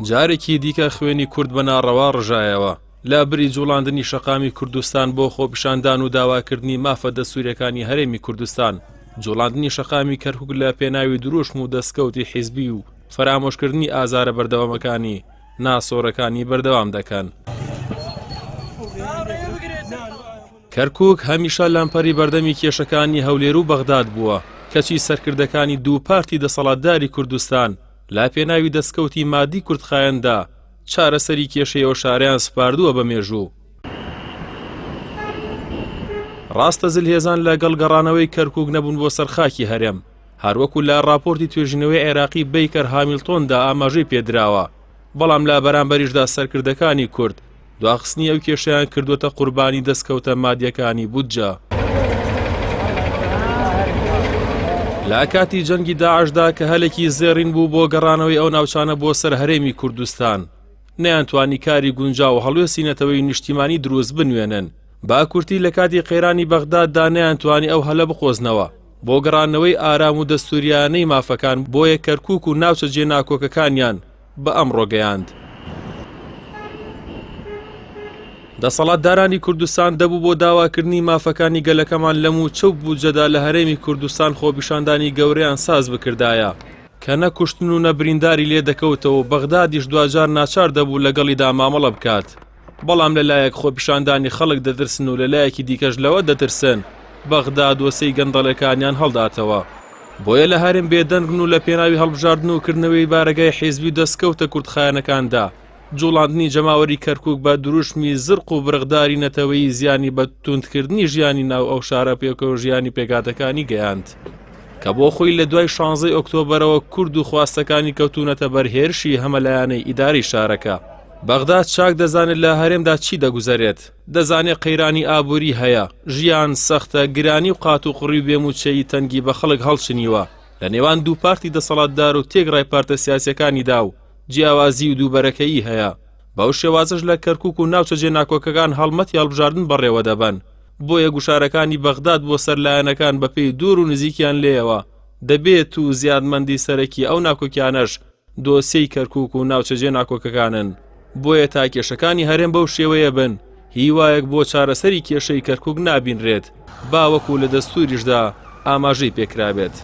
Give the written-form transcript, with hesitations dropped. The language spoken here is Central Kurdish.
جارێکی دیکە خوێنی کورد بە ناڕەوا ڕژایەوە. لە بری جوڵاندنی شەقامی کوردستان بۆ خۆپیشاندان و داواکردنی مافە دەستوریەکانی هەرێمی کوردستان، جوڵاندنی شەقامی کەرکوک لە پێناوی دروشم و دەستکەوتی حیزبی و فەرامۆشکردنی ئازارە بەردەوامەکانی ناسۆرەکانی بەردەوام دەکەن. کەرکوک هەمیشە لەمپەری بەردەمی کێشەکانی هەولێر و بەغداد بووە، کەچی سەرکردەکانی دوو پارتی دەسەڵاتداری کوردستان لە پێناوی دەستکەوتی مادی کورتخایەندا چارەسەری کێشەی ئەو شارەیان سپاردووە بە مێژوو. ڕاستە زلهێزان لە گەڵ گەڕانەوەی کەرکوک نەبوون بۆ سەر خاکی هەرێم، هەروەکو لە ڕاپۆرتی توێژینەوەی عێراقی بەیکەر هامیڵتۆندا ئاماژەی پێدراوە، بەڵام لە بەرامبەریشدا سەرکردەکانی کورد دواخستنی ئەو کێشەیان کردووەتە قوربانی دەستکەوتە مادیەکانی بودجە. لە کاتی جەنگی داعشدا کە هەلێکی زێڕین بوو بۆ گەڕانەوەی ئەو ناوچانە بۆ سەر هەرێمی کوردستان، نەیانتوانی کاری گونجاو و هەڵوێستی نەتەوەی نیشتیمانی دروست بنوێنن. بە کورتی لە کاتی قەیرانی بەغداددا نەیانتوانی ئەو هەلە بقۆزنەوە بۆ گەڕانەوەی ئارام و دەستوریانەی مافەکان، بۆیە کەرکوک و ناوچە جێناکۆکەکانیان بە ئەمڕۆ گەیاند. دەسەڵاتدارانی کوردستان دەبوو بۆ داواکردنی مافەکانی گەلەکەمان لە مووچە و بودجەدا لە هەرێمی کوردستان خۆپیشاندانی گەورەیان ساز بکردایە، کە نە کوشتن و نە برینداری لێ دەکەوتەوە و بەغدادیش دواجار ناچار دەبوو لەگەڵیدا مامەڵە بکات. بەڵام لە لایەک خۆپیشاندانی خەڵک دەترسن و لە لایەکی دیکەش لەوە دەترسن بەغدا دۆسێی گەندەڵێکانیان هەڵداتەوە. بۆیە لە هەرێم بێدەنگن و لە پێناوی هەڵبژاردن و کردنەوەی بارەگای حیزبی و دەستکەوتە کورتخایەنەکاندا جوڵاندنی جەماوەری کەرکوک بە دروشمی زرق و برقداری نەتەوەیی زیانی بە توندکردنی ژیانی ناو ئەو شارە پێکەوە ژیانی پێکهاتەکانی گەیاند کە بۆ خۆی لە دوای شانزەی ئۆکتۆبەرەوە کورد و خواستەکانی کەوتوونەتە بەر هێرشی هەمەلایەنەی ئیدارەی شارەکە. بەغدا چاک دەزانێت لە هەرێمدا چی دەگوزەرێت، دەزانێت قەیرانی ئابووری هەیە، ژیان سەختە، گرانی و قاتوقڕی و بێمووچەیی تەنگی بە خەڵک هەڵچنیوە، لە نێوان دوو پارتی دەسەڵاتدار و تێکڕای پارتە سیاسییەکانیدا و جیاوازی و دووبەرەکەیی هەیە، بەو شێوازەش لە کەرکوک و ناوچە جێناکۆکەکان هەڵمەتی هەڵبژاردن بەڕێوەدەبەن، بۆیە گوشارەکانی بەغداد بۆ سەر لایەنەکان بەپێی دوور و نزیکیان لێیەوە دەبێت و زیادمەندی سەرەکی ئەو ناکۆکیانەش دۆسیەی کەرکوک و ناوچە جێ ناکۆکەکانن، بۆیە تا کێشەکانی هەرێم بەو شێوەیە بن هیوایەک بۆ چارەسەری کێشەی کەرکوک نابینرێت با وەکو لە دەستوریشدا ئاماژەی پێکرابێت.